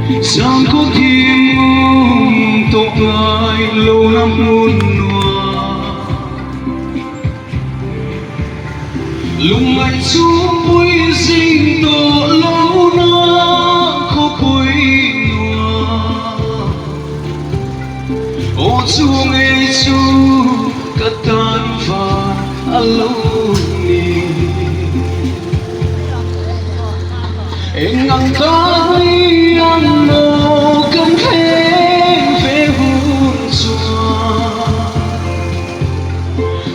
Zangkhaw thim awm tawh ngai lo na hmun nuam. Lungngaih chhungpui zing tawh lo na khawpui nuam. Aw chu ngei chu ka tan van a lo ni. Eng ang kai ang maw kan thleng ve hun chuan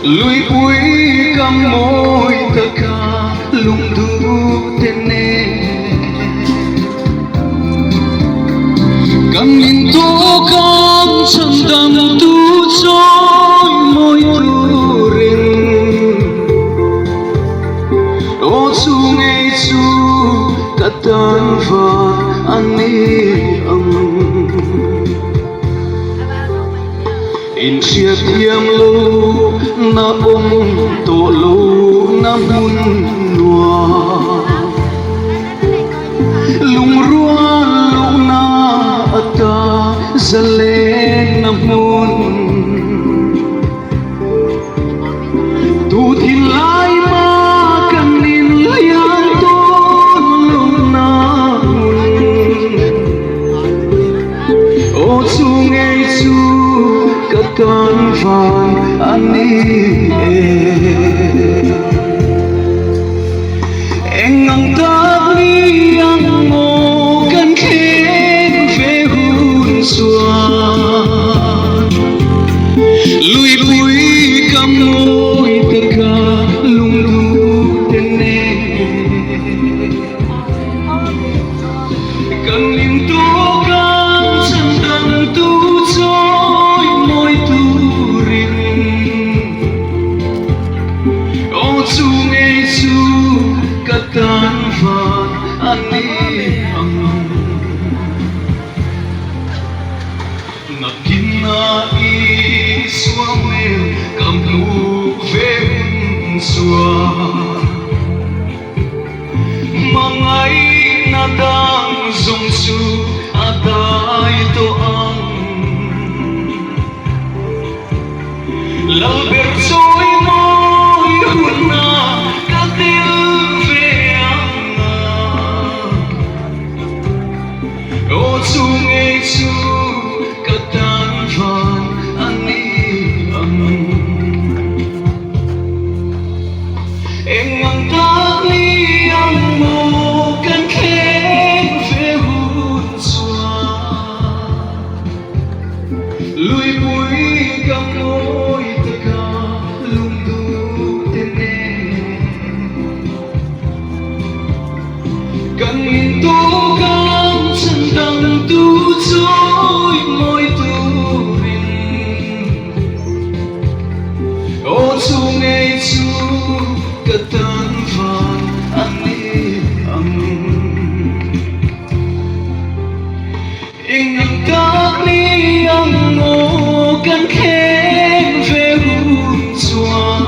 Luipui ka mawi taka lungduh te nen Kan in tawk ang chhandam tu chawi mawi turin Aw chu ngei chu ka tan van a ni ang. Inhriat thiam lo na awm tawh lo na hmun nuam. Lungrual lohna ata zalenna hmun. Tu thinlai mah kan inliam tawn lohna hmun. Aw chu ngei chu ka tan van a ni e. Eng ang tak ni ang maw kan thleng ve hun chuan Luipui ka mawi taka lungduh te nen Kan lim tawk ang chan dang tu chawi mawi turin Aw chu ngei chu ka tan van a ni ang. Nakin a Isua hmel ka hmuh ve hun chuan Hmangaihna dang zawng chu a dai tawh ang. Lalber chawi mawi hunna ka tel ve ang a. Aw chu ngei chu ka tan van a ni ang. Eng ang tak ni ang maw kan thleng ve hun chuan. Luipui ka mawi taka lungduh te nen Kan in tawk ang chan dang tu chawi mawi turin Aw chu ngei chu ka tan van a ni ang. Eng ang tak ni ang maw kan thleng ve hun chuan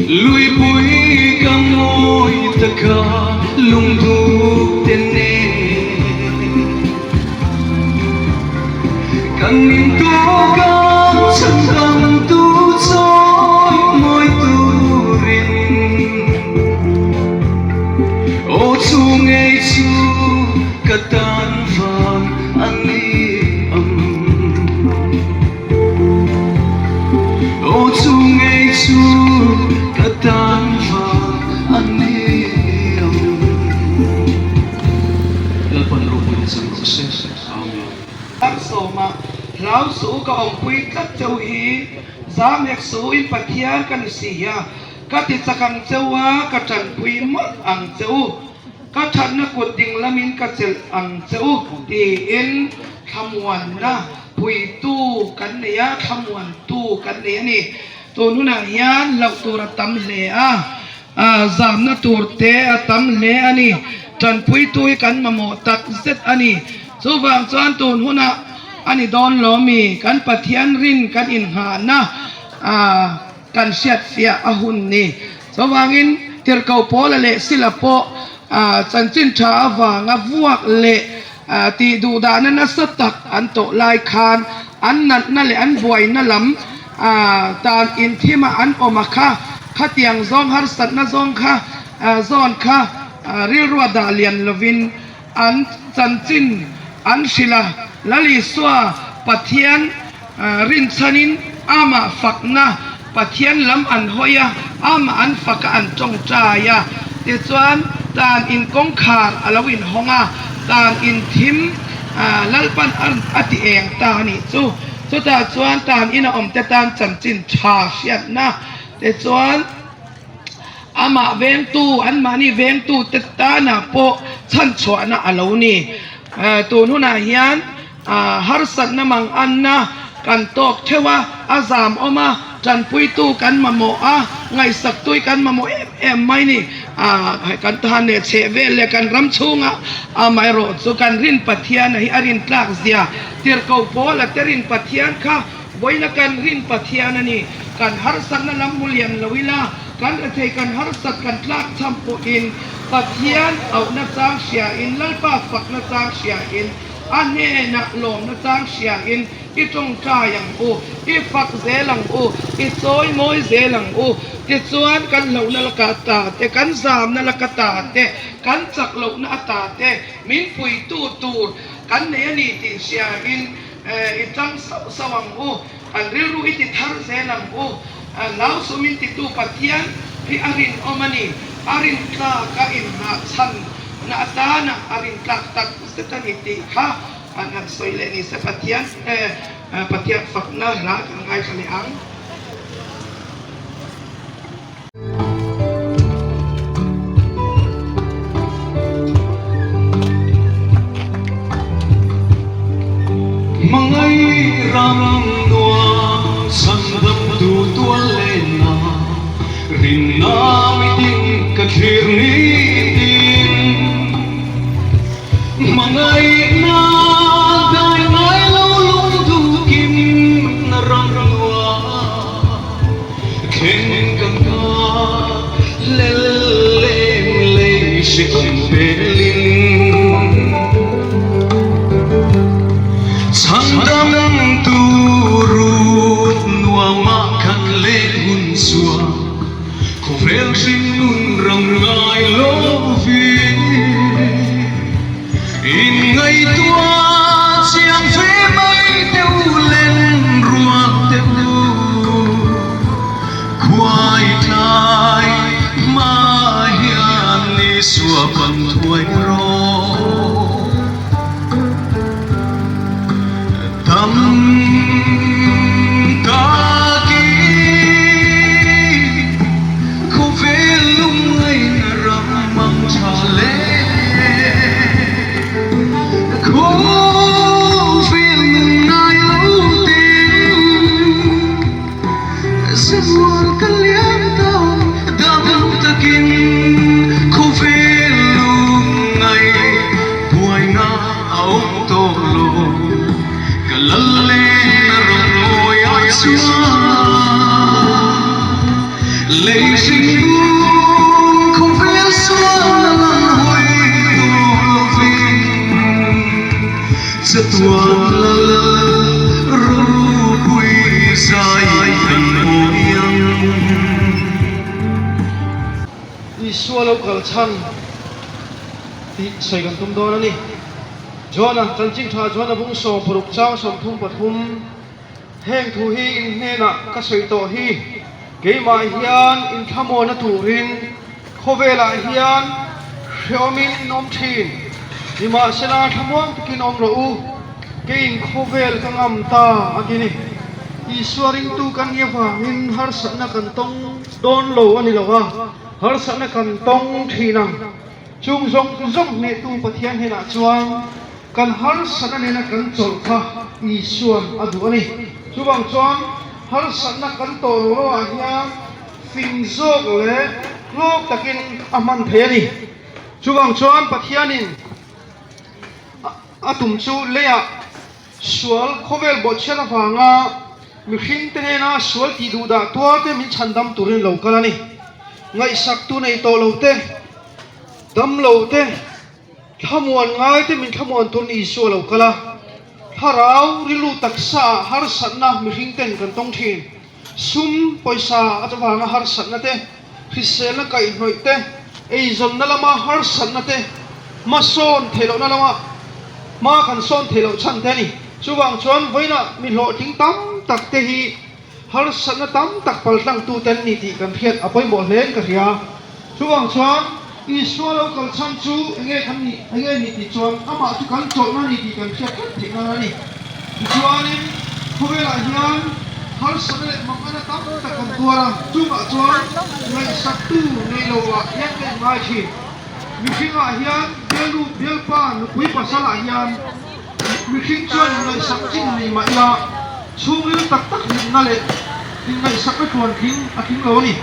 Luipui ka ngawi taka lungduh te nen Kan in tawk ang chhan dang tu chawi mawi turin Aw chu ngei chu ka tan van a ni ang. Aw chu ngei chu ka tan van a ni ang. Lalpan ropuina chang rawh se. Amen. Taksawma hlau suh u ka awmpui tlat cheu hi zam hek suh u in Pathian ka ni si a. Ka ti chak ang che u a, ka tanpui mawlh ang che u. Ka thatna kut ding lamin ka chelh ang che u, tiin thlamuanna puitu kan nei a, thlamuantu kan nei a ni. Tun hunah hian hlauh tur a tam hle a, zamna tur te a tam hle a ni. Tanpuitu hi kan mamawh tak zet a ni. Chuvang chuan tun hunah a ni dawn lo mi, kan Pathian rin kan inghahna Kan hriatfiah a hun ni. Chuvangin Tirhkoh Paula leh Sila pawh Chanchin tha avanga vuak leh tih duhdahna nasa tak an tawh lai khan an natna leh an buaina lam tan inthima an awm a kha, khatiang zawng harsatna zawng kha zawn kha rilrua dah lian lovin an chanchin an hrilh a, Lal Isua Pathian rinchhanin amah fakna Pathian lam an hawi a, amah an fak a an tawngtai a, tichuan tan in kawngkhar a lo inhawng a, tan in thim Lalpan a ti eng ta a nih chu. Chutah chuan tan ina awmte tan chanchin tha hriatna tichuan Amah vengtu, anmahni vengtute tanah pawh chhanchhuahna a lo ni. Tun hunah hian harsatna manganna kan tawk theuh a, a zam awm a, tanpuitu kan mamawh a, ngaihsaktui kan mamawh em em mai ni. Kan tan leh chheh vel leh kan ram chhunga amaherawh chu kan rin Pathian hi a rin tlak zia tirhkoh pawl a te rin Pathian kha Vawiina kan rin Pathian a ni. Kan harsatna lam hmu lian lo ila, kan rethei kan harsat kan tlak cham pawhin Pathian auhna chang hriain, Lalpa fakna chang hriain, a hnenah lawmna chang hriain i tawngtai ang u, i fak zel ang u, i chawi mawi zel ang u. Tichuan kan hlauhna laka ta te, kan zamna laka ta te, kan chak lohna ata te min puitu tur kan nei a ni tih hriain, I tang sauh sauh ang u, kan rilru i ti thar zel ang u. Lau sumin titu Pathian hi a rinawm a ni. A rintlak a inhnahchhan na atana a rintlak tak zet a ni tih kha an han sawi leh ni se Pathian Pathian fakna hla kan ngaithla leh ang. Hmangaih ram nuam chhandamtu tual lenna rinna mitin ka thlir nitin. Hmangaihna dai ngai lo lungduh kim na ram nuam. Thleng kan kar lel leng lei hre ang pelin Chhandam turut nuamah khat leh hun chuan Khawvel hringnun ram ngai lovin Inngaihtuah chiang ve mai deuh len ruak deuh Khuai tlai hma hian ni suapan thuai rawh Tam takin khawvel lungngaihna ram mang tha le. Khawvel nun ngai lo ten zamual ka liam ta dam takin khawvel lungngaih buaina a awm tawh lo ka lal len a rawn ngawi a chuan lei hringnun khawvel sual a lan hawi tawh lovin chatuan lal ropui zai an awi ang. Isua lo kal chhan tih sawi kan tum dawn a ni. John-a chanchin tha chuan a bung 16 chang 33, Heng thu hi in hnenah ka sawi tawh hi, keimah hian inthlamuana turin khawvelah hian hrehawmin in awm thin. Nimahsela thlamuang takin awm rawh u, keiin khawvel ka ngam ta a ti ni. Isua ringtu kan nih avangin harsatna kan tawng dawn lo a ni lo a, harsatna kan tawng thin ang. Chung zawng zawng hnehtu Pathian hnenah chuan kan harsatna nena kan chawlh kha Isuan a duh a ni. Chuvang chuan harsatna kan tawh lo loah hian fing zawk leh hlawk takin a hman thei a ni. Chuvang chuan Pathianin a tum chu leiah sual khawvel bawhchhiat avanga mihringte hnena sual tih duhdah tuarte min chhandam turin lo kal a ni. Ngaihsaktu nei tawh lo te. Damlo te thlamuan ngai te min thlamuan tur Isua lo kal a, thlarau rilru taksa ah harsatna mihring ten kan tawng thin. Sum pawisa avanga harsatna te, hriselna kaihhnawih te, eizawnna lama harsatna te, hmasawn theih lohna lama hma kan sawn theih loh chhan te a ni. Chuvang chuan vawiinah mi hlawhtling tam tak te hi harsatna tam tak paltlangtu te an ni tih kan hriat a pawimawh hle in ka hria. Chuvang chuan Isua lo kal chhan chu enge kan nih, enge nih tih chuan amah chu kan chawlhna a ni tih kan hriat tlat theih nan a ni. Tichuanin khawvelah hian harsatna leh manganna tam tak kan tuar a, chungah chuan ngaihsaktu nei loah hian ka inngai thin. Mihringah hian bialnu bialpa nupui pasalah hian mihring chuan ngaihsak chin nei mah ila chhungril tak tak hlimna leh inngaihsakna tluantling a tling lo a ni.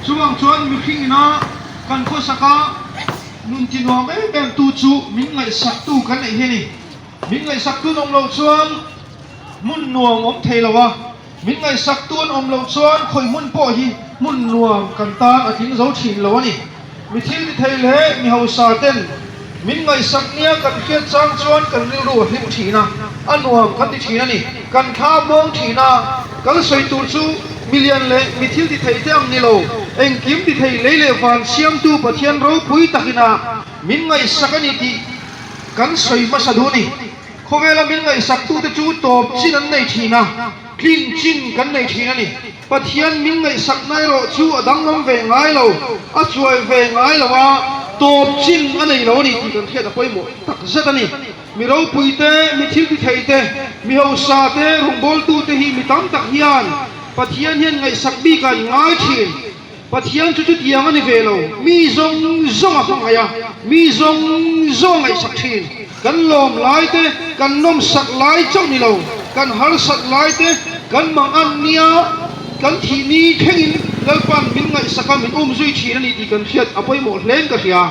Chuvang chuan mihring ina kan khawsaka nun ti nuam em em tu chu min ngaihsaktu kan neih hi a ni. Min ngaihsaktu an awm loh chuan hmun nuam awm thei lo a, min ngaihsaktu an awm loh chuan khawi hmun pawh hi hmun nuam kan tan a tling zo thin lo a ni. Mi thil ti thei leh mi hausa ten min ngaihsak nia kan hriat chang chuan kan rilru a hlim thin a, a nuam kan ti thin a ni. Kan thla muang thin a, kan sawi tur chu mi lian leh mi thil ti thei te ang ni lo, engkim ti thei lei leh van siamtu Pathian ropui takina min ngaihsak a ni tih kan sawi hmasa duh a ni. Khawvela min ngaihsaktute chu tawp chin an nei thin a, tlin chin kan nei thin a ni. Pathian min ngaihsakna erawh chu a danglam ve ngai lo, a chuai ve ngai lo a, tawp chin a nei lo a ni tih kan hriat a pawimawh tak zet a ni. Mi ropuite, mi thiltithei te, mi hausa te, rawngbawltute hi mi tam tak hian Pathian hian ngaihsak bik a inngai thin. Pathian chu chutiang a ni ve lo, mi zawng zawng a hmangaih a, mi zawng zawng a ngaihsak thin. Kan lawm lai te, kan nawmsak lai chauh ni lo, kan harsat lai te, kan mangan nia kan thih ni thlengin Lalpa'n min ngaihsak a, min umzui thin a ni tih kan hriat a pawimawh hlein ka hria.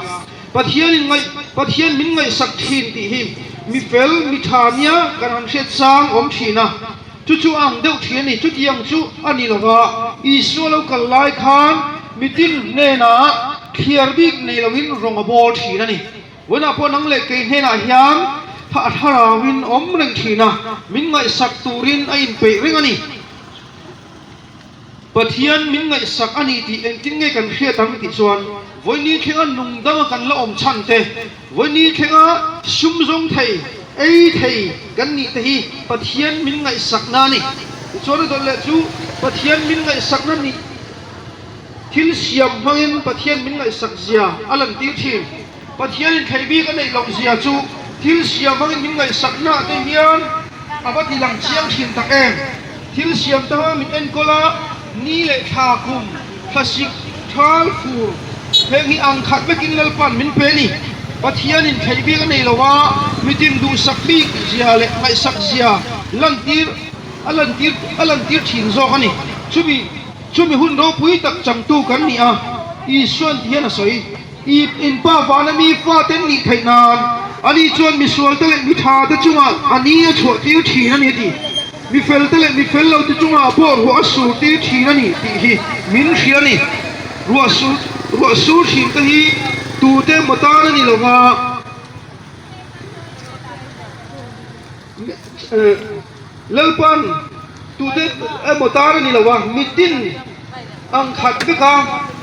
Pathianin ngaih, Pathian min ngaihsak thin tih hi mi fel, mi tha nia kan han hriat chang awm thin a. Chu chu a ang deuh thin a ni. Chutiang chu a ni lo va, Isua lo kal lai khan mitin hnenah thliar bik nei loin rawng a bawl thin a ni. Vawiinah pawh nang leh kei hnenah hian a thlarauin awm reng thin a, min ngaihsak turin a inpeih reng a ni. Pathian min ngaihsak a ni tih engtin nge kan hriat ang tih chuan vawiini thlenga nung danga kan la awm chhan te, vawiini thlenga sum zawng thei, ei thei kan nih te hi Pathian min ngaihsakna a ni. Tichuan a dawlh leh chu Pathian min ngaihsakna nih thil siam hmangin Pathian min ngaihsak zia a lantir thin. Pathianin theih bik a neih loh zia chu thil siam hmangin min ngaihsakna te hian a va ti lang chiang thin tak em? Thil siam te hmanga min enkawl a, ni leh thla kum, thlasik, thal, fur, heng hi ang khat vekin Lalpa'n min pe a ni. Pathianin theih bik a nei lo a, mitin duhsak bik zia leh ngaihsak zia lantir a lantir a lantir thin zawk a ni. Chumi chumi hun ropui tak changtu kan ni a, Isua'n ti hian a sawi. I inpa vana mi fate an nih theih nan ani chuan misualte leh mi thate chungah a ni a chhuah tir thin a ni a ti. Mi felte leh mi fel lote chungah pawh ruah a sur tir thin a ni tih hi min hria a ni. Ruah sur ruah sur thin te hi tute emaw tan a ni lo va. Lalpan tute emaw tar a ni lo a, mitin ang khat vek a,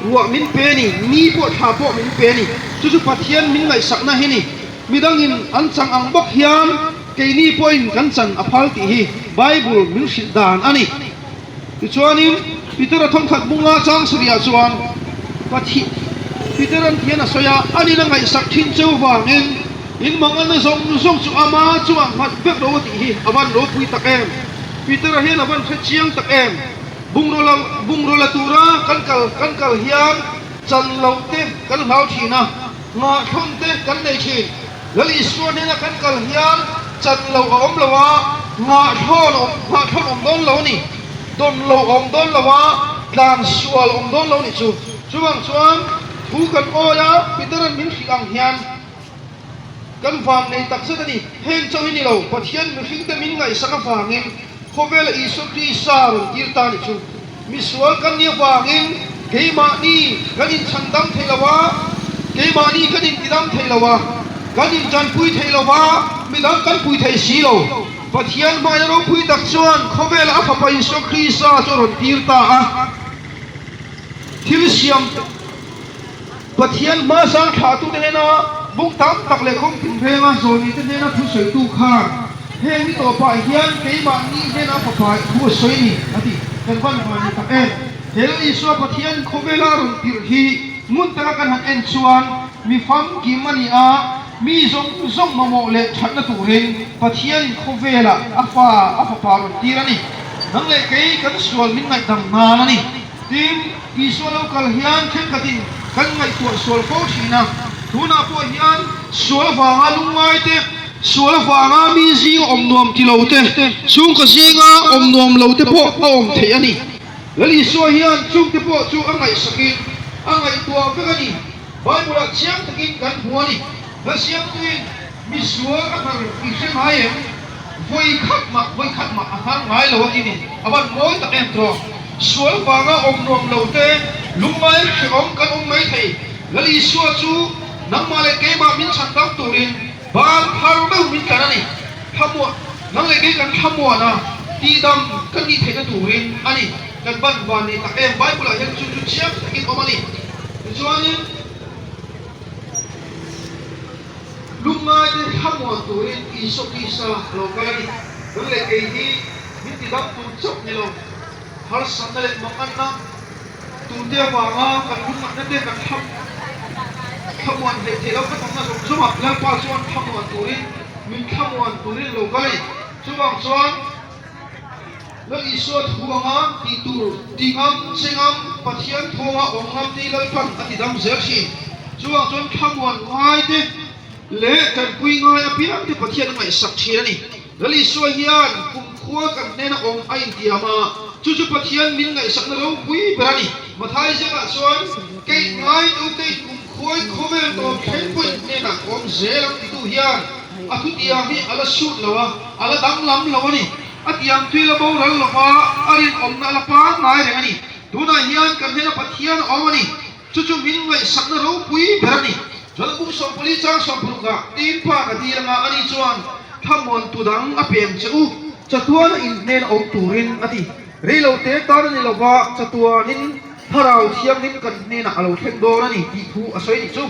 ruah min pe a ni, ni pawh thla pawh min pe a ni. Chu chu Pathian min ngaihsakna hi a ni. Midangin an chang ang bawk hian keini pawhin kan chan a phal tih hi Bible min hrilh dan a ni. Tichuanin Peter-a thawnkhat bunga chang sarihah chuan Pathian Peter-a'n thian a sawi a, anin a ngaihsak thin cheu vangin in manganna zawng zawng chu ama chungah nghat vek lo a tih hi a van ropui tak em? Peter-a hian a van hre chiang tak em? Bungraw la bungraw la tura kan kal kan kal hian chan loh te kan hlau thin a, ngahthawm te kan nei thin. Lal Isua hnena kan kal hian chan lo a awm lo a, ngahhlawn awm ngahhlawn awm dawn lo a ni. Dawn lo a awm dawn lo a, tlan sual a awm dawn lo a nih chu. Chuvang chuan thu kan awi a, Peter-a'n min hrilh ang hian kan vang nei tak zet a ni. Heng chauh hi ni lo, Pathian mihringte min ngaihsak avangin khawvela Isua Krista rawn tir ta a nih chu. Misual kan nih avangin keimahni kan inchhandam thei lo a. Keimahni kan intidam thei lo a, kan intanpui thei lo va, midang kan pui thei si lo. Pathian hmaina ropui tak chuan khawvela a Fapa Isua Krista chu a rawn tir ta a. Thil siam Pathian hmasang thlahtute hnena bung tam tak leh kawng tinrenga zawlnite hnena thusawitu khan heng ni tawpah hian keimahni hnena Fapa thu a sawi ni a ti. Kan van van ni tak em? He Lal Isua Pathian khawvela rawn tirh hi ngun taka kan han en chuan mi famkim a ni a, mi zawng zawng mamawh leh thatna turin Pathianin khawvelah a fa a Fapa rawn tir a ni. Nang leh kei kan sual min ngaihdam nan a ni. Tin, Isua lo kal hian thenkhatin kan ngaihtuah sual fo thin a, tunah pawh hian sual avanga lungngai te, sual avanga mi zinga awm nuam ti lo te, chhungkaw zinga awm nuam lo te pawh a awm theih a ni. Lal Isua hian chungte pawh chu a ngaihsakin a ngaihtuah vek a ni. Bible-ah chiang takin kan hmu a ni. Hla siamtuin mi sual a hnar i hre ngai em? Vawi khat mah, vawi khat mah a hnar ngai lo a ti ni. A van mawi tak em tawh. Sual vanga awm nuam lo te, lungngai hrehawm kan awm mai thei. Lal Isua chu nangmah leh keimah min chhan dam turin ban phar meuh min tlan a ni. Thlamuan, nang leh kei kan thlamuan a, tihdam kan nih theihna turin a ni. Kan ban van nei tak em? Bible-ah hian chu chu chiang takin awm a ni. Tichuanin. Lungngaite thlamuan turin Isua Krista a lo kal a ni. Nang leh kei hi min tidam tur chauh ni lo, harsatna leh manganna turte avanga kan lungngaihna te kan thlam thlamuan hleih theih loh kan awmna zawng zawngah Lalpa chuan thlamuan turin min thlamuan turin a lo kal a ni. Chuvang chuan. Lal Isua thu anga tih tur ti ngam, che ngam, Pathian thu anga awm ngam te hi Lalpan a ti dam zel thin. Chuvang chuan thlamuan ngai te leh tanpui ngai apiang te Pathian a ngaihsak thin a ni. Lal Isua hian kumkhua kan hnena awm a intiam a, chu chu Pathian min ngaihsakna ropui ber a ni. Mathai ziakah chuan, Keih ngai tu keih kumkhuai khawvel tawp thleng pawhin hnenah ka awm zel ang titu hian a thutiam hi a la sut lo a, a la danglam lo a ni. A tiang tui la boral lo va, a rinawmna a la pangngai reng a ni. Tunah hian kan hnena Pathian a awm a ni. Chu chu min ngaihsakna ropui ber a ni. Chuan kum 40 chang sawmparukah tin pa ka dil anga ani chuan thlamuan tu dang a pem che u, chatuana inhnen a awm turin a ti. Reilo te tan a ni lo va, chatuanin Thlarau Thianghlim kan hnenah a lo thleng dawn a ni tih thu a sawi nih chu.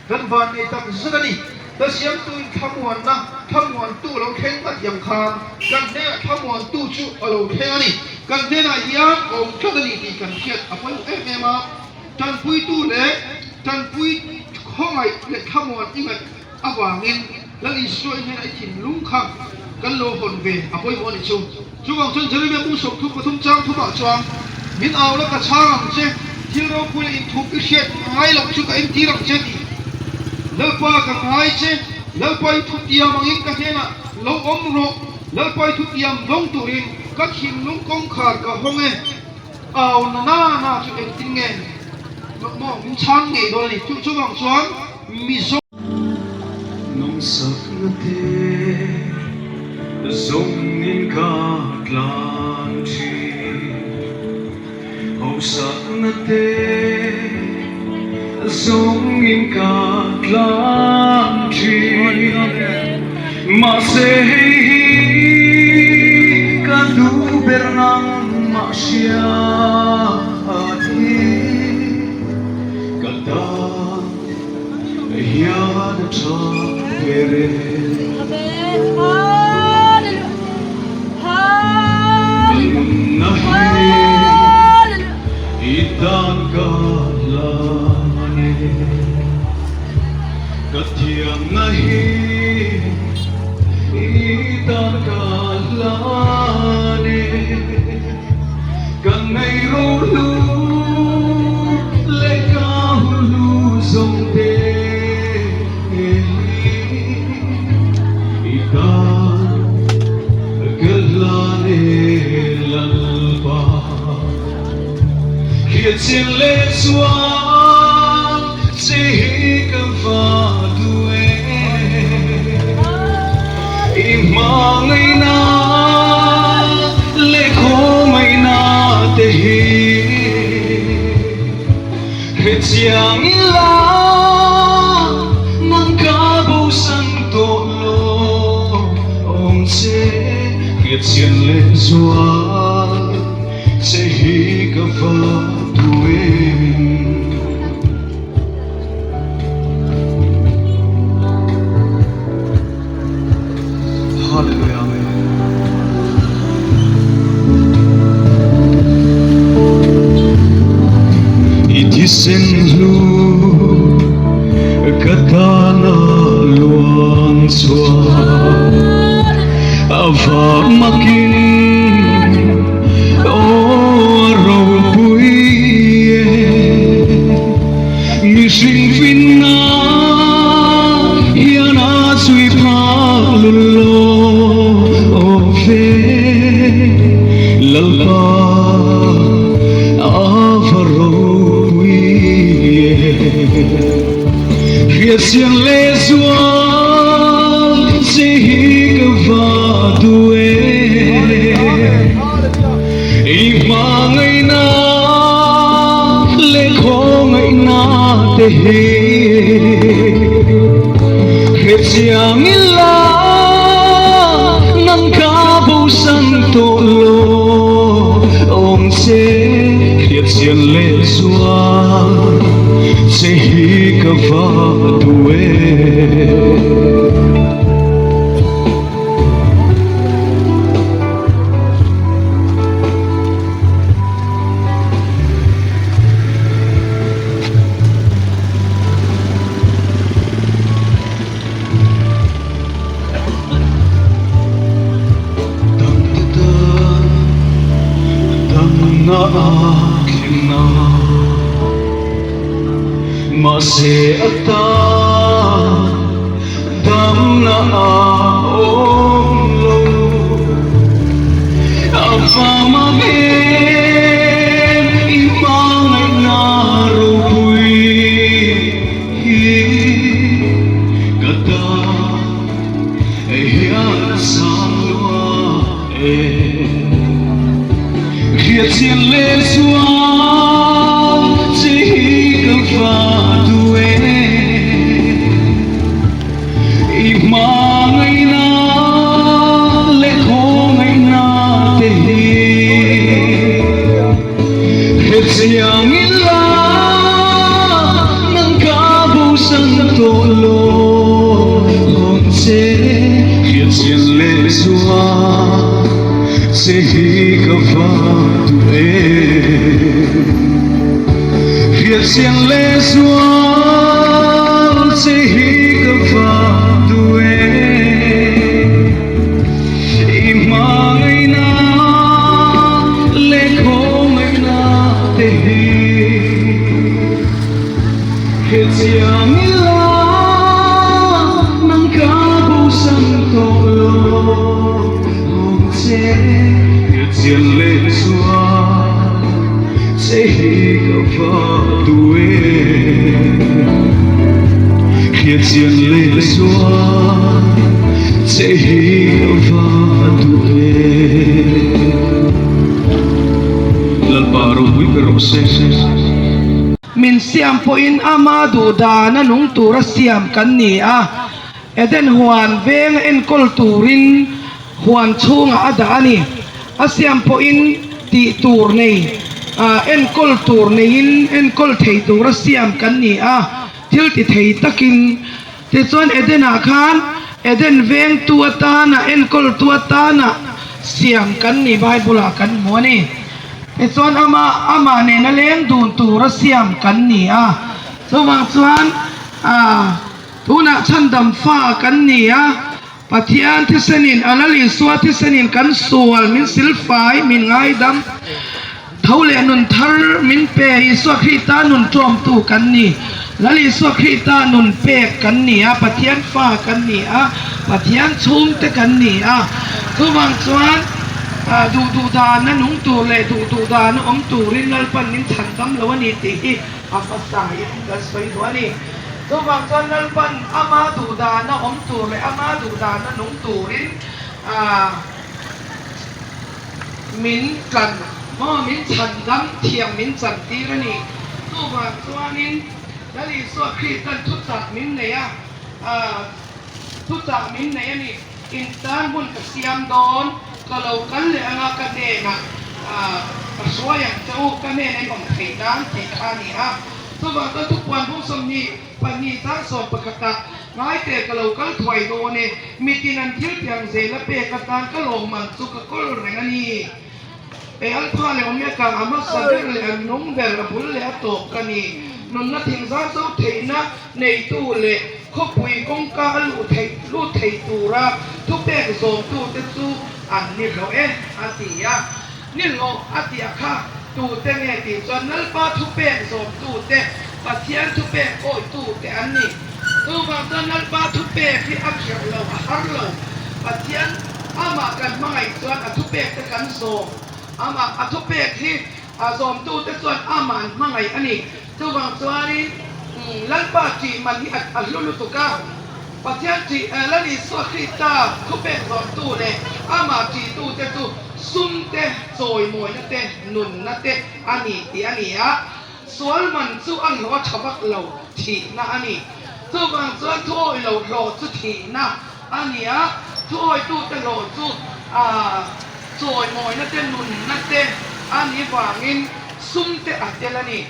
Kan van nei tak zet a ni. Ka siamtuin thlamuanna, thlamuantu a lo thleng a tih ang khan kan hnenah thlamuantu chu a lo thleng a ni. Kan hnenah hian awm tlat a ni tih kan hriat a pawimawh em em a. Tanpuitu leh tanpui khawngaih leh thlamuan i ngaih avangin Lal Isua i hnenah i thinlung kha kan lo hawn ve a pawimawh a nih chu. Chuvang chuan Jeremia bung 33 chang thumah chuan, Min au la ka chhang ang che, thil ropui leh inthup i hriat ngai loh chu ka entir ang che tih. Lalpa ka ngai che, Lalpa i thutiam angin ka hnenah lo awm rawh, Lalpa i thutiam dawng turin ka thinlung kawngkhar ka hawng e. Au na na na chu engtin nge maw min chhang ngei dawn a ni. Chuvang chuan Mizo. Nawmsakna te zawngin ka tlan thin, Hausakna te zawngin ka tlan thin, Mahse hei hi ka duh ber nangmah hriat hi ka tan. Hian a tha ber e. Nunna hi i tan ka hlan e. Ka thiamna hi i tan ka hlan e. Ka ngei ro hlu leh ka hun hlu zawng te hi i tan ka hlan e Lalpa. Khiatchin leh chuan che hi ka va duh e. I hmangaihna leh khawngaihna te hi hre chiang ila. Hriatchian leh zual che hi ka va duh em. Hallelujah Amen. I thisen hlu ka tana luang chhuak a vak makin aw a ropui e. Mihring finna hian a chhui phak lul lo aw ve Lalpa a va ropui e. Hriatchiang leh zual che hi ka va duh e. I hmangaihna leh khawngaihna te hi hrechiang ila nang ka bosan tawh lo awm che hriatchian leh zual che hi ka va duh e. Mahse a tan Damna a awm lo, a vam a vem i hmangaihna ropui hi ka tan hian a sang lua e. Hriatchian leh zual che hi ka va duh e. I hmangaihna leh khawngaihna te hi hrechiang ila nang ka bosan tawh lo hawn che hriatchian leh zual che hi ka va duh e. Hriatchiang leh zual che hi ka va duh e. I hmangaihna leh khawngaihna te hi hriatchiang ila nang ka bosan tawh lo awm che. Hriatchiang leh zual Che hi ka va duh e, hriatchian leh zual che hi ka va duh e. Lalpa ropui ber rawh se. Min siam pawhin ama duh dana nung tura siam kan ni a, Eden huan venga enkawl turin Huan chhungah a dah a ni. A siam pawhin tih tur nei, enkawl tur neiin enkawl thei tura siam kan ni a, thil ti thei takin. Tichuan Eden-ah khan Eden vengtu atana enkawltu atana siam kan ni Bible-ah kan hmu a ni. Tichuan ama amah nena leng dun tura siam kan ni a. Chuvang chuan tunah chhandam fa kan ni a. Pathian thisenin, a Lal Isua thisenin kan sual min silfai, min ngaidam, tho leh nun thar min pe, Isua Krista nun ṭawmtu kan ni. Lal Isua Krista nun pek kan ni a, Pathian fa kan ni a, Pathian chhungte kan ni a. Chuvang chuan duh duh dana nung tur leh duh duh dana awm turin Lalpan min chhandam lo a ni tih hi a hmasain kan sawi duh a ni. Chuvang chuan Lalpan ama duhdana awm tur leh ama duhdana nung turin min tlan maw, min chhan dam thiam min chan tir a ni. Chuvang chuanin Lal Isua Krista'n thuchah min nei a, thuchah min nei a ni. In tan hmun ka siam dawn. Ka lo kal leh anga ka hnenah ka hruai ang che u, ka hnena in awm theih nan tih kha a ni a. Chuvang chuan thupuan bung 22 chang 11 ah Ngaite ka lo kal thuai dawn e, mitin an thil tiang zel a pek atan ka lawmman chu ka kawl reng a ni. E Alpha leh Omega, a hmasa ber leh a nung ber, a bul leh a tawp ka ni. Nunna thingzar zo theihna neitu leh khawpui kawngka a luh theih lut thei tura thupek zawmtute chu an ni hlawh e, a ti a. Ni hlawh a tih a kha tute nge tih chuan Lalpa thupek zawmtute, Pathian thupek awitute an ni. Chuvang chuan Lalpa thupek hi a khirh lo, a har lo. Pathian amah kan hmangaih chuan a thupek te kan zawm. Amah a thupek hi a zawmtute chuan amah an hmangaih a ni. Chuvang chuanin Lalpa tih man hi a hlu lutuk a, Pathian tih Lal Isua Krista thupek zawmtu leh amah tihtute chu sum te, chawimawina te, nunna te a ni tih a ni a. Sual man chu a hlawh a tha vak lo thihna a ni. Chuvang chuan thuawi lo hlawh chu thihna a ni a, thuawitute hlawh chu chawimawina te, nunna te a nih vangin sum te a tel a ni.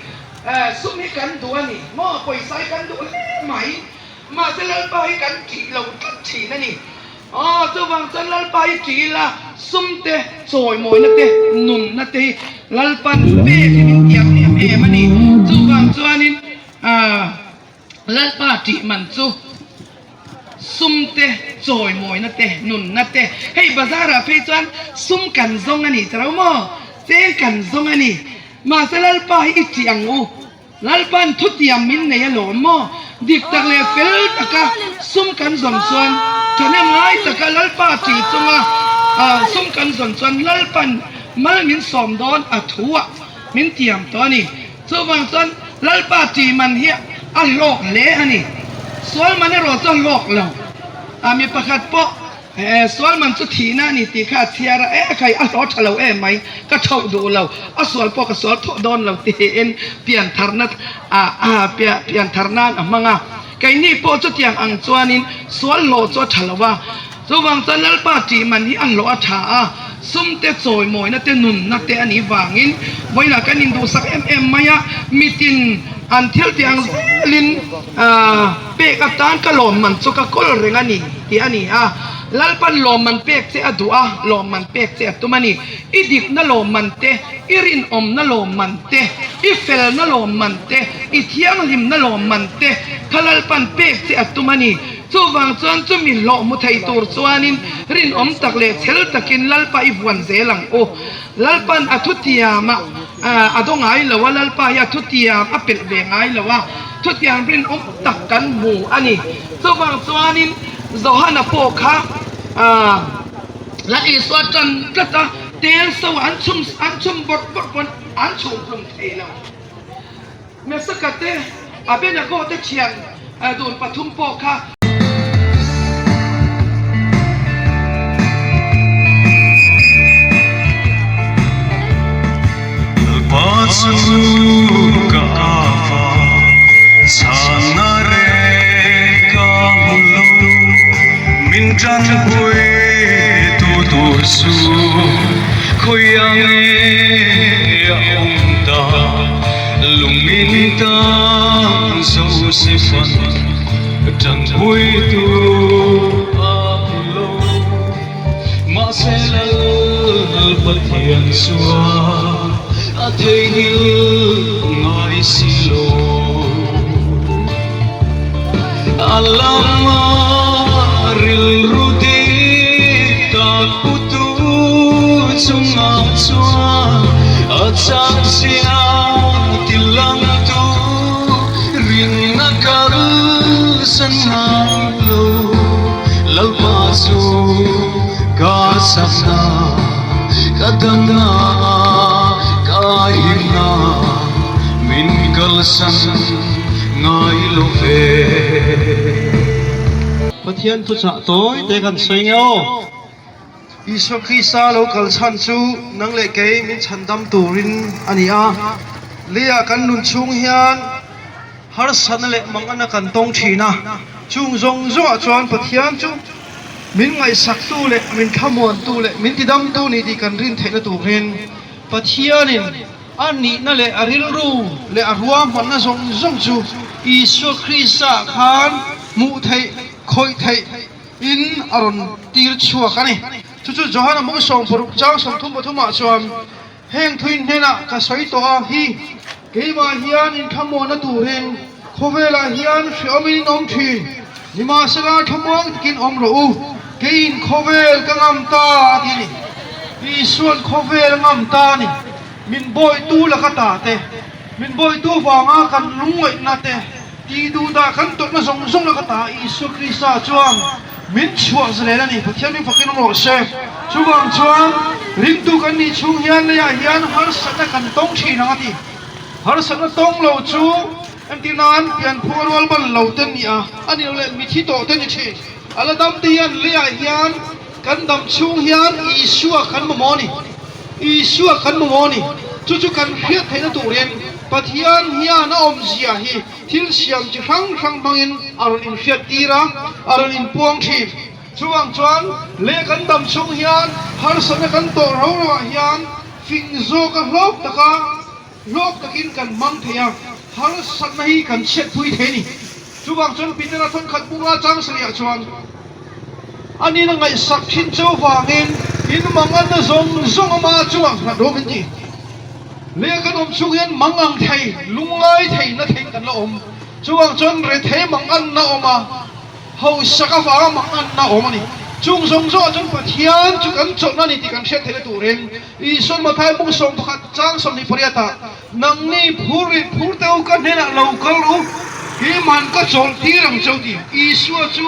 Sum hi kan duh a ni maw? Pawisa hi kan duh hle mai. Mahse Lalpa hi kan ṭih lo tlat ṭhin a ni. Aw, chuvang chuan Lalpa hi ṭih ila, sum te, chawimawina te, nunna te hi Lalpan pek hi min tiam em em a ni. Chuvang chuanin Lalpa ṭih man chu sum te, chawimawina te, nunna te. Hei bazar ah phei chuan sum kan zawng a ni che ro maw? Cheng kan zawng a ni. Mahse Lalpa hi i ṭih ang u. Lalpan thutiam min nei alawm maw? Dik tak leh fel taka sum kan zawn chuan thahnem ngai taka Lalpa tih chunga sum kan zawn chuan Lalpan mal min sawm dawn a thu ah min tiam tawh a ni. Chuvang chuan Lalpa tih man hi a hlawk hle a ni. Sual man erawh chu a hlawk lo. Mi pakhat pawh He sual man chu thihna a ni tih kha a chhiar a, e khai a hlawh tha lo em mai, ka thauh duh lo, a sual pawh ka sual thawh dawn lo tiin piantharna pianthar nan a hmang a. Keini pawh chutiang ang chuanin sual hlawh chu a tha lo a, chuvang chuan Lalpa tih man hi a hlawh a tha a, sum te chawimawina te nunna te a nih vangin vawiinah kan induhsak em em mai a, mitin an thil tih ang zelin pek atan ka lawmman chu ka kawl reng a ni. Tih a ni a, Lalpan lawmman pek che a duh a, lawmman pek che a tum a ni. I dikna lawmman te, i rinawmna lawmman te, i felna lawmman te, i thianghlimna lawmman te kha Lalpan pek che a tum a ni. Chuvang chuan chumi hlawh hmu thei tur chuanin rinawm tak leh chhel takin Lalpa i vuan zel ang u. Lalpan a thutiamah a do ngai lo a, Lalpa hi a thutiam a pelh ve ngai lo a, thutiam rinawm tak kan hmu a ni. Chuvang chuanin Johana pawh kha Lal Isua tan tlat a, tel so an chhum an chhum bawrh bawrh pawn an chhum hlum thei lo. Mesaka te, Abenago te thian dun pathum pawh kha. Lalpa chu ka ava chhana reng ka hmu lo, min tanpui tu tur chu khawiah nge a awm ta, lungin tan zo si fan tanpui tu a hmu lo. Mahse Lal Pathian chuan a theihnghilh ngai si lo. A lama rilru dik tak putu chungah chuan a chak zia ti langtu rinna kalsan ngai lo. Lalpa chu ka chakna, ka damna, ka himna, min kalsan ngai lo ve. Pathian thuchah tawi te kan sawi nge aw. Isua Krista lo kal chhan chu nang leh kei min chhandam turin a ni a. Leiah kan nun chhung hian Harsatna leh mangana kan tawng thin a, chung zawng zawngah chuan Pathian chu Min ngaihsaktu leh min thlamuantu leh min tidamtu ni tih kan rin theihna turin Pathianin a nihna leh a rilru leh a ruahmanna zawng zawng chu Isua Krista khan hmuh theih, khawih theih in a rawn tir chhuak a ni. Chu chu Johana mung 16 chang 33 ah chuan Heng thuin hnenah ka sawi tawh a hi, keimah hian inthlamuanna turin khawvelah hian hreawmin in awm thin, nimahsela thlamuang takin awm rawh u, keiin khawvel ka ngam ta a ti a ni. Isua'n khawvel a ngam ta a ni. Min bawitu laka ta te, min bawitu vanga kan lungngaihna te, tih duhdah kan tawrhna zawng zawng laka ta Isua Krista chuan min chhuah zalen a ni. Pathian min fakin awm rawh se. Chuvang chuan ringtu kan nih chhung hian leiah hian harsatna kan tawng thin ang a ti. Harsatna tawng lo chu entir nan pianphung a rual ban lo te ni a, a ni lo leh mithi tawh te ni thin. A la dam te hian leiah hian kan dam chhung hian Isua kan mamawh a ni. Isua kan mamawh a ni. Chu chu kan hriat theihna turin Pathian hian a awmzia hi thil siam chi hrang hrang hmangin a rawn inhriat tir a, a rawn inpuang thin. Chuvang chuan leh kan dam chhung hian harsatna kan tawh ro ro ah hian fing zawka hlawk taka hlawk takin kan hmang thei a, harsatna hi kan chhiatpui thei a ni. Chuvang chuan Petera thawnkhat bunga chang sarih ah chuan a nina ngaihsak thin cheu vangin in manganna zawng zawng ama chungah nghat rawh min ti. Leh kan awm chhung hian mangang thei, lungngai thei na thei kan la awm. Chuvang chuan rethei manganna awm a, hausak avanga manganna awm a ni. Chung zawng zawngah chuan Pathian chu kan chawlhna a ni tih kan hriat theihna turin Isuan Mathai bung 11 chang 28 ah, Nangni phur rit phur te u ka hnenah lo kal u, keimahn ka chawlh tir ang cheu ti. Isua chu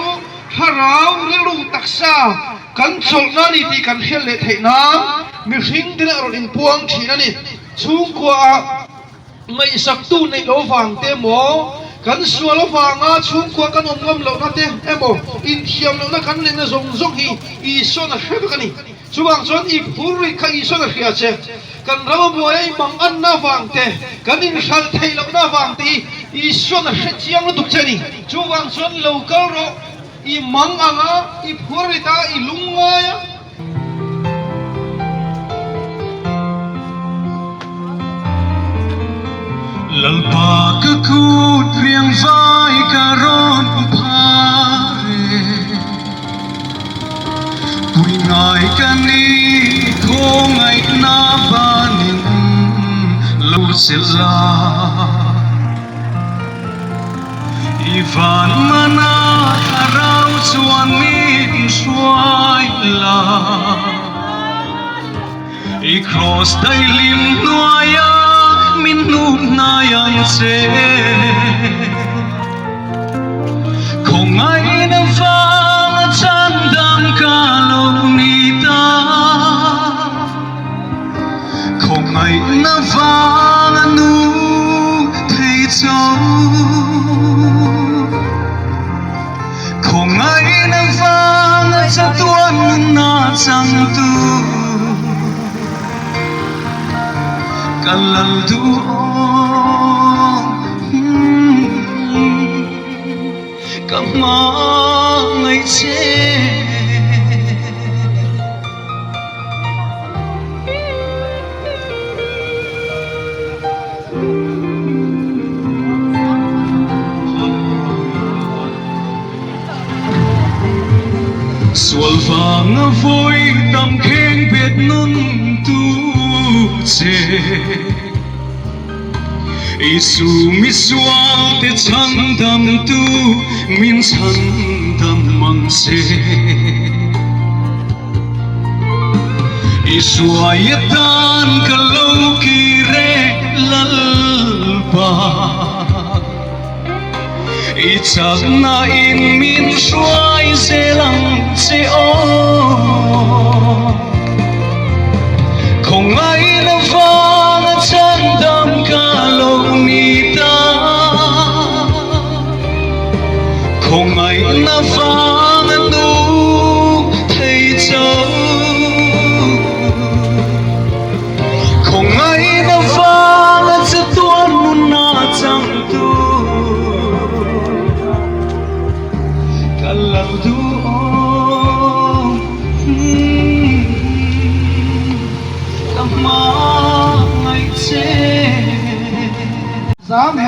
thlarau rilru taksa kan chawlhna a ni tih kan hriat leh theih nan mihring te a rawn inpuang thin a ni. Chhungkua ah ngaihsaktu neih lo vang te emaw, kan sual avanga chhungkua kan awm ngam lohna te emaw, inthiam lohna kan neihna zawng zawng hi Isua'n a hre vek a ni. Chuvang chuan i phur rih kha Isua'n a hria che. Kan ram a buai a i mang anna avang te, kan inhralh theih lohna avang te hi Isua'n a hre chiang lutuk che a ni. Chuvang chuan lo kal rawh, i mang ang a, i phur rit a, i lungngai a. Lalpa ka kut riang vai ka rawn phar e. Pui ngai ka ni khawngaihna banin lo chelh la. I van mana thlarau chuan min hruai la. I kraws daihlim hnuaia min hnup hnai ang che. Khawngaihna vanga chan dam ka lo ni ta. Khawngaihna vanga nu thei cho. Khawngaihna vanga chatuan nunna changtu ka lal duh awm ka hmangaih che. Sual vanga vawi tam kheng bet nun tu che Isu misual te chhandam tu min chhandam mang se. I hruai atan ka lo kir e Lalpa, I chakna in min hruai zel ang che aw. Khawngaihna vanga chhandam ka lo ni ta, Khawngaihna vanga nu thei cho. Khawngaihna vanga chatuan nunna changtu ka lo duh awm.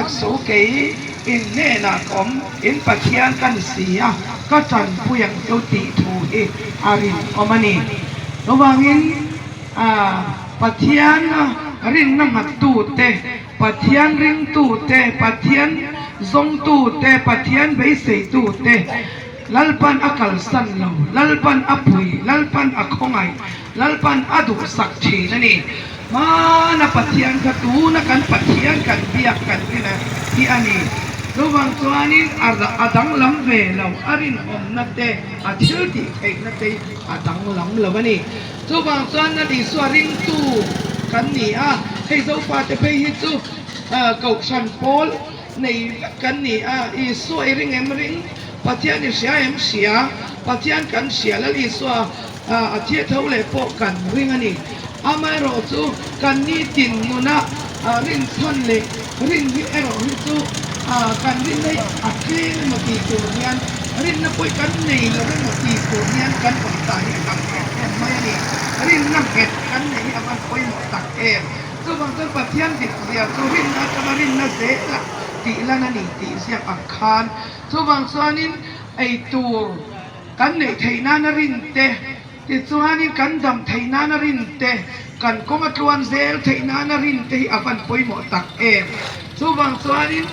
hek suh kei in hnenah ka awm, in Pathian ka ni si a, ka tanpui ang cheu tih thu hi a rinawm a ni. Chuvangin Pathian rinna nghattute, Pathian ringtute, Pathian zawngtute, Pathian beiseitute Lalpan a kalsan lo, Lalpan a pui, Lalpan a khawngaih, Lalpan a duhsak thin a ni. Hmana Pathian kha tuna kan Pathian kan biak kan rin a hi a ni. Chuvang chuanin a danglam ve lo, a rinawmna te, a thil tih theihna te hi a danglam lo a ni. Chuvang chuan Lal Isua ringtu kan ni a, hei Zofate phei hi chu Kohhran pawl nei vek kan ni a, Isua i ring em ring, Pathian i hria em hria, Pathian kan hria Lal Isua A thil tho leh pawh kan ring a ni. Amaherawhchu kan nitin nuna rinchhan leh rin hi erawh hi chu kan rinna hi a tlem emaw tih tur hian rinna pawh hi kan nei lo emaw tih tur hian kan awm ta hi a tam em em mai a ni. Rinna nghet kan neih hi a van pawimawh tak em. Chuvang chuan Pathian dik zia chu rinna atanga rinna zela tih lan a ni tih ziak ang khan. Chuvang chuanin eitur. Kan neih theih nana rin te, tichuanin kan dam theih nana rin te, kan kawng a tluan zel theih nana rin te hi a van pawimawh tak em. Chuvang chuanin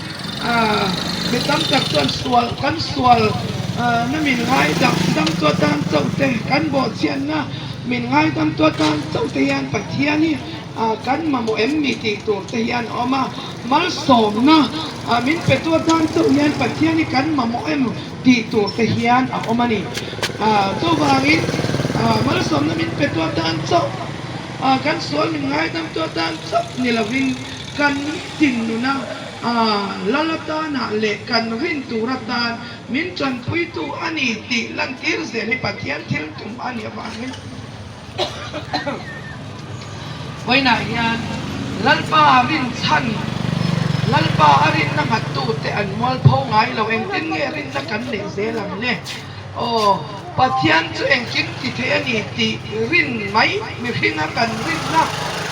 mi tam tak chuan sual kan sual na min ngaidam dam tu atan chauh te, kan bawhchhiatna min ngaidam tu atan chauh te hian Pathian hi kan mamawh em mi tih tur te hian a awm a. Malsawmna min pe tu atan chauh hian Pathian hi kan mamawh em? Tih tur te hian a awm a ni. Chuvangin malsawmna min pe tu atan chauh, kan sual min ngaidam tu atan chauh ni lovin kan tin nuna lal atanah leh kan rin tur atan min tanpuitu a ni tih lantir zel hi Pathian thil tum a nih avangin Vawiinah hian Lalpa rinchhan, Lalpa a rinna nghattute an mualpho ngai lo. Engtin nge rinna kan neih zel ang le? Aw, Pathian chu engkim ti thei a ni tih rin mai mihringa kan rinna,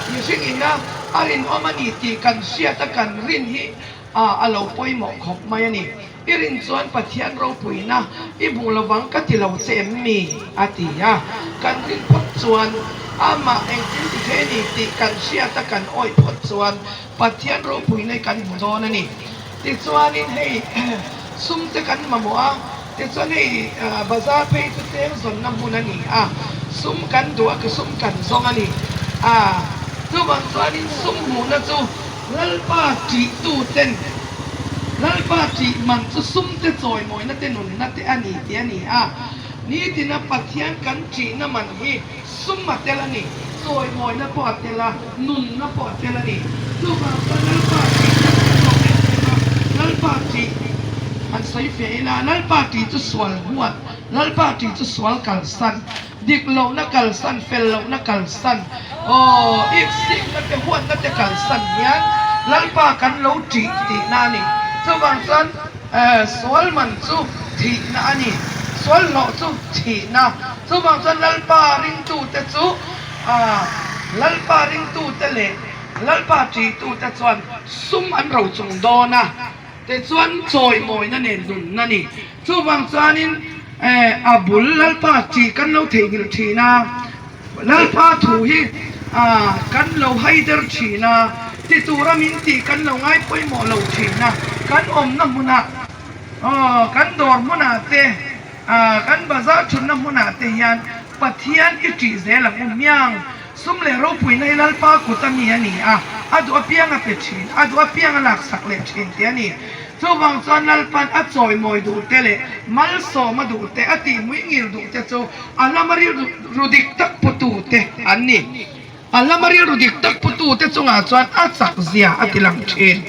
mihringina a rinawm a ni tih kan hriata kan rin hi a lo pawimawh khawp mai a ni. I rin chuan Pathian ropuina i hmuh lovang ka ti lo che em mi? a ti a. Kan rin phawt chuan amah engtin ti thei a ni tih kan hriat a kan awih phawt chuan Pathian ropuina i kan hmu dawn a ni. Tichuanin hei sum te kan mamawh a, tichuan hei bazar phei chu cheng zawnna hmun a ni a, sum kan duh a ka sum kan zawng a ni. Chuvang chuanin sum hmuhna chu Lalpa ṭihtu ten Lalpa ṭih man chu sumte chawimawina te nunna te a ni tih a ni a. Nitina Pathian kan ṭihna man hi sum a tel a ni, chawimawina pawh a tel a, nunna pawh a tel a ni. Chuvang chuan Lalpa ṭihna kan zawk em em a, Lalpa ṭih han sawi fe ila, Lalpa ṭih chu sual huat, Lalpa ṭih chu sual kalsan. Dik lohna kalsan, fel lohna kalsan, aw, iksikna te huatna te kalsan hian Lalpa kan lo ṭih tihna a ni. Chuvang chuan sual man chu thihna a ni, sual hlawh chu thihna. Chuvang chuan Lalpa ringtute chu Lalpa ringtute leh Lalpa ṭihtute chuan sum an rochung dawn a. Tichuan chawimawina nen nunna ni. Chuvang chuanin a bul Lalpa chi kan lo theihnghilh thin a, Lalpa thu hi kan lo haider thin a, ti tura min tih kan lo ngai pawimawh lo thin a, kan awmna hmunah, kan dawr hmunah te, kan bazar thutna hmunah te hian Pathian i ṭih zel ang u hmiang. Sum leh ropuina hi Lalpa kut a mi a ni a, a duh apiang a pe thin, a duh apiang a laksak leh thin tih a ni. Chuvang chuan Lalpa'n a chawimawi duh te leh malsawm a duh te, a tihmui ngil duh te chu a lama rilru dik tak putu te an ni. A lama rilru dik tak putu te chungah chuan a chak zia a ti lang thin.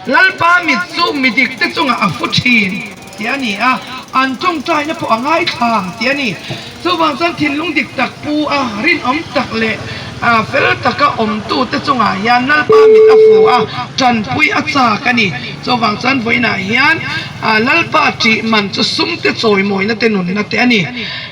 Lalpa mit chu mi dik te chungah a fu thin tih a ni a, an tawngtaina pawh a ngaithla tih a ni. Chuvang chuan thinlung dik tak pu a, rinawm tak leh Fel taka awmtute chungah hian Lalpa mit a fu a, tanpui a chak a ni. Chuvang chuan vawiinah hian Lalpa ṭih man chu sumte chawimawina te nunna te a ni.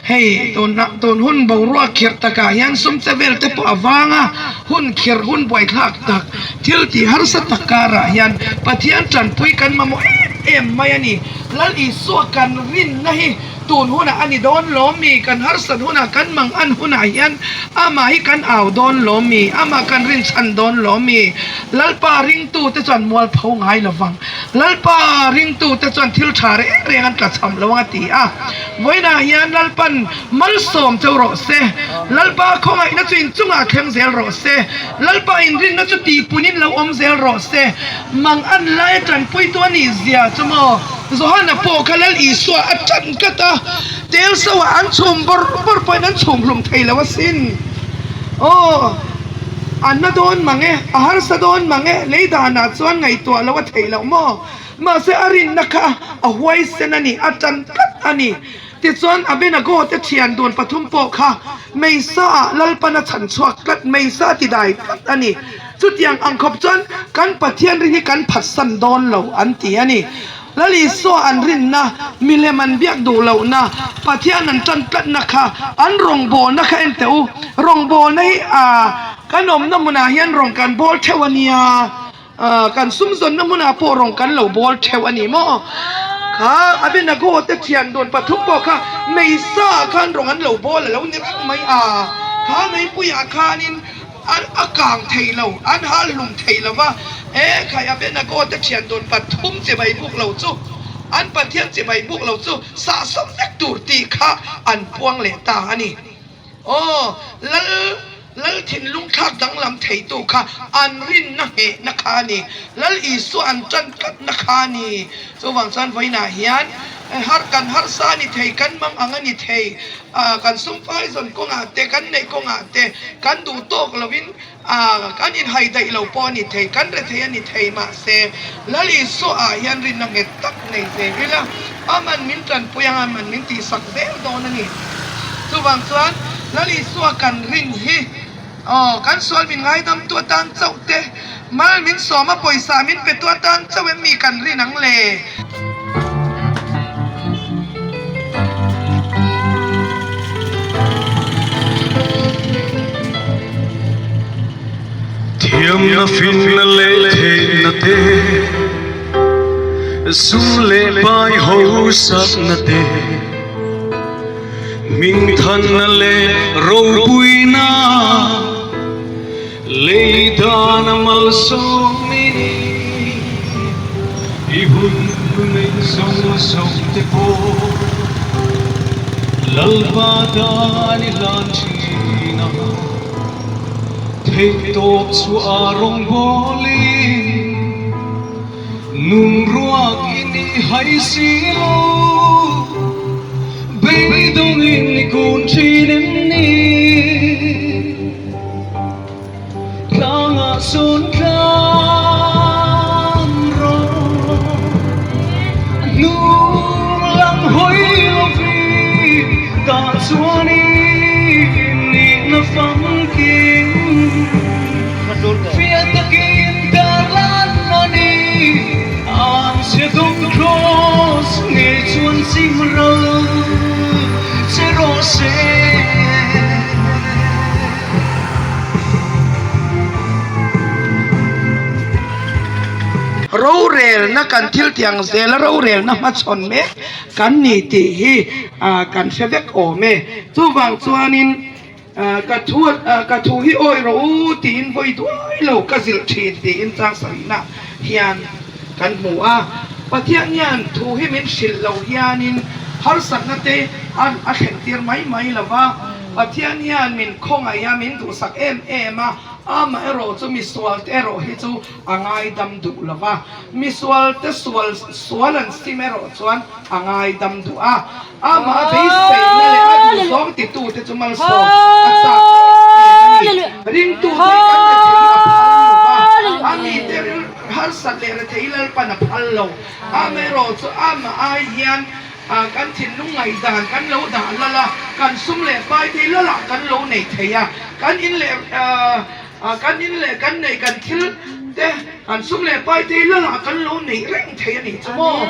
Hei tun hun boruak khirh takah hian sum che vel te pawh a vang a, hun khirh hun buaithlak tak, thil tih harsa tak karah hian Pathian tanpui kan mamawh em em mai a ni. Lal Isua kan rinna hi Tun hunah a ni dawn lawm mi? Kan harsat hunah, kan mang an hunah hian amah hi kan au dawn lawm mi? Amah kan rinchhan dawn lawm mi? Lalpa ringtute chuan mualpho ngai lo vang. Lalpa ringtute chuan thil tha reng reng an tlachham lo ang a ti a. Vawiinah hian Lalpan malsawm cheu rawh se. Lalpa khawngaihna chu inchungah thleng zel rawh se. Lalpa inrinna chu tihpunin lo awm zel rawh se. Mang an lai tanpuitu a nih zia chu maw? Johana pawh kha Lal Isua a tan tlat a, tel soah an chhum bawrh bawrh pawhin an chhum hlum thei lo asin. Aw, a na dawn mang e, a harsa dawn mang e, lei danah chuan ngaihtuah loh a theih loh maw? Mahse a rinna kha a huaisen a ni, a tan tlat a ni. Tichuan Abednego te thian dun pathum pawh kha Meisa ah Lalpan a chhan chhuak tlat, Meisa a ti dai tlat a ni. Chutiang ang khawp chuan kan Pathian rin hi kan phatsan dawn lo an ti a ni. Lal Isua an rinna, milem an biak duh lohna, Pathian an tan tlatna kha an rawngbawlna kha en teh u. Rawngbawlna hi kan awmna hmunah hian rawn kan bawl theuh a nia. Kan sumzawnna hmunah pawh rawn kan lo bawl theuh a ni maw? Kha Abednego te thian dun pathum pawh kha Meisa ah khan rawn an lo bawl a lo ni reng mai a. Kha meipuiah khanin an a kang thei lo, an hal hlum thei lo va. E khai Abednego te thian dun pathum chibai buk lo chu, an Pathian chibai buk lo chu sahsawm vek tur tih kha an puang leh ta a ni. Aw, Lal, Lal thinlung thlak danglam theitu kha an rinna nghehna kha a ni. Lal Isua an tan tlatna kha a ni. Chuvang chuan vawiinah hian har kan harsa a ni thei, kan mang ang a ni thei, kan sumfai zawn kawngah te, kan neih kawngah te, kan duh tawk lovin kan inhai daih lo pawh a ni thei, kan rethei a ni thei. Mahse, Lal Isua ah hian rinna nghet tak nei zel ila, aman min tanpui ang, aman min tihsak zel dawn a ni. Chuvang chuan Lal Isua kan rin hi aw kan sual min ngaidamtu atan chauh te, mal min sawma pawisa min petu atan chauh em mi kan rin ang le? Thiamna finna leh theihna te, sum leh pai hausakna te, Hmingthanna leh ropuina lei dana malsawm i ni. I hun nei zawng zawng te pawh Lalpa dan i hlan thin a, theihtawp chhuah rawngbawlin Nun ruak i ni hai si lo, beidawngin i kun thin em ni? Tlangah sawn tlan rawh, hnung lam hawi lovin tah chuan i nihna famkim. Fiah takin tarlan a ni, an chhe dawng cross nge chuan chim ral che rawh se. Rorelna kan thil tiang zela rorelna hmachhawn mek kan ni tih hi kan hre vek awm e. Chuvang chuanin. Ka thu ka thu hi awi rawh u tiin vawi duai lo ka zilh thin tiin chang sarihna hian kan hmu a. Pathian hian thu hi min hrilh lo hianin harsatna te a thlen tir mai mai lo va. Pathian hian min khawngaih a, min duhsak em em a, amaherawh chu misual te erawh hi chu a ngaidam duh lo va. Misual te sual sual an sim erawh chuan a ngaidam duh a. Amah a beiseihna leh a duhzawng titute chu malsawm a chak em em a ni. Ringtute hi kan rethei a phal lo va, a mite harsat leh rethei Lalpan a phal lo. Amaherawhchu amah ai hian. Kan thinlung ngaihdan kan lo dah lal a, kan sum leh pai te lalah kan lo nei thei a, kan in leh kan in leh kan neih kan thil te kan sum leh pai te lalah kan lo neih reng thei a nih chu maw?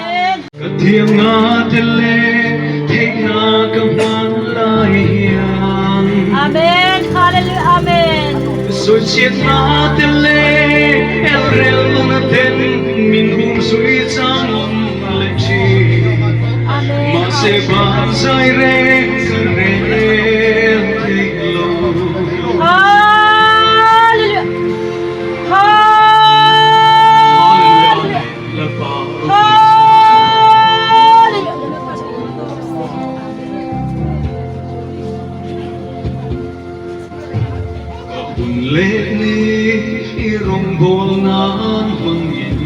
Ka thiamna te leh theihna ka hman lai hian. Amen Hallelujah Amen. Sawichhiatna te leh elrelna ten min hum zui chang awm leh thin. Mahse van zai reng ka rel thei lo. Hallelujah Hallelujah Lalpa Hallelujah. Ka hun leh ni i rawngbâwl nân hmangin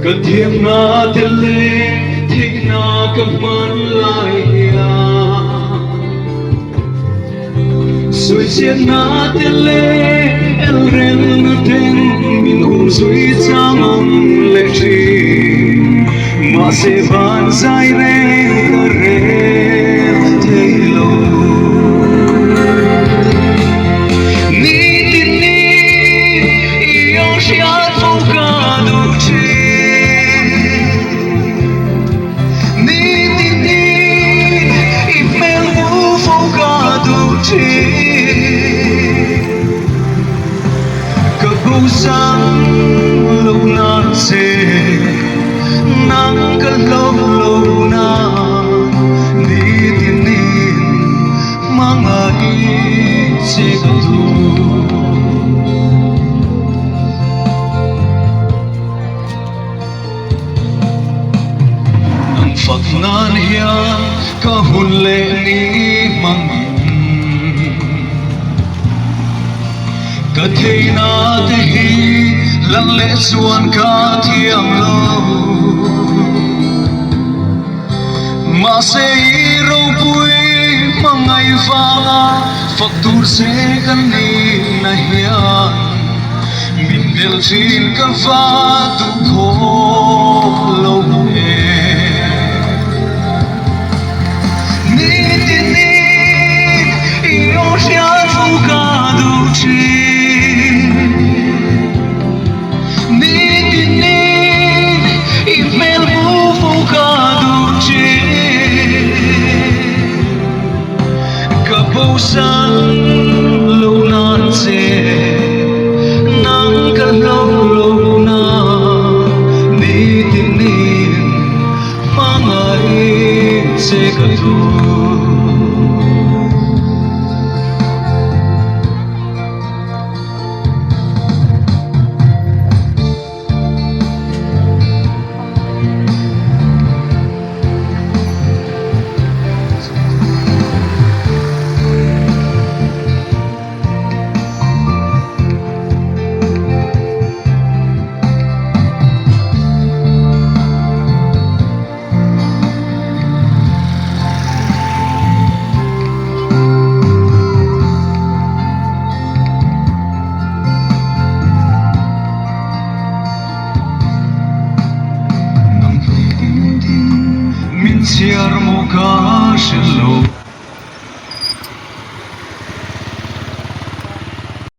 ka thiamna te leh theihna ka hman lai hian sawichhiatna te leh elrelna ten min um zui chang ang leh thin. Mahse van zai reng ka rel thei lo. Nitin ni i aw hriat fo ka duh thin. Nitin ni i hmel hmu fo ka duh thin. Ka bosan lo nan che nang ka hlo lo na nitin in hmangaih che ka duh. Nang fak nan hian ka hun leh ni hmangin ka theihna te hi lan leh chuan ka thiam lo. Mahse i ropui hmangaih vanga fak tur che kan nihna hian min bel thin ka va duh khawp lo e. Nitin ni i aw hriat fo ka duh thin. Nitin ni i hmel hmu fo ka duh thin. Ka bosan lo nan che nang ka hlo lo na nitin ni hmangaih che ka duh. Nang hlui ding ding min chhiar maw ka hre lo.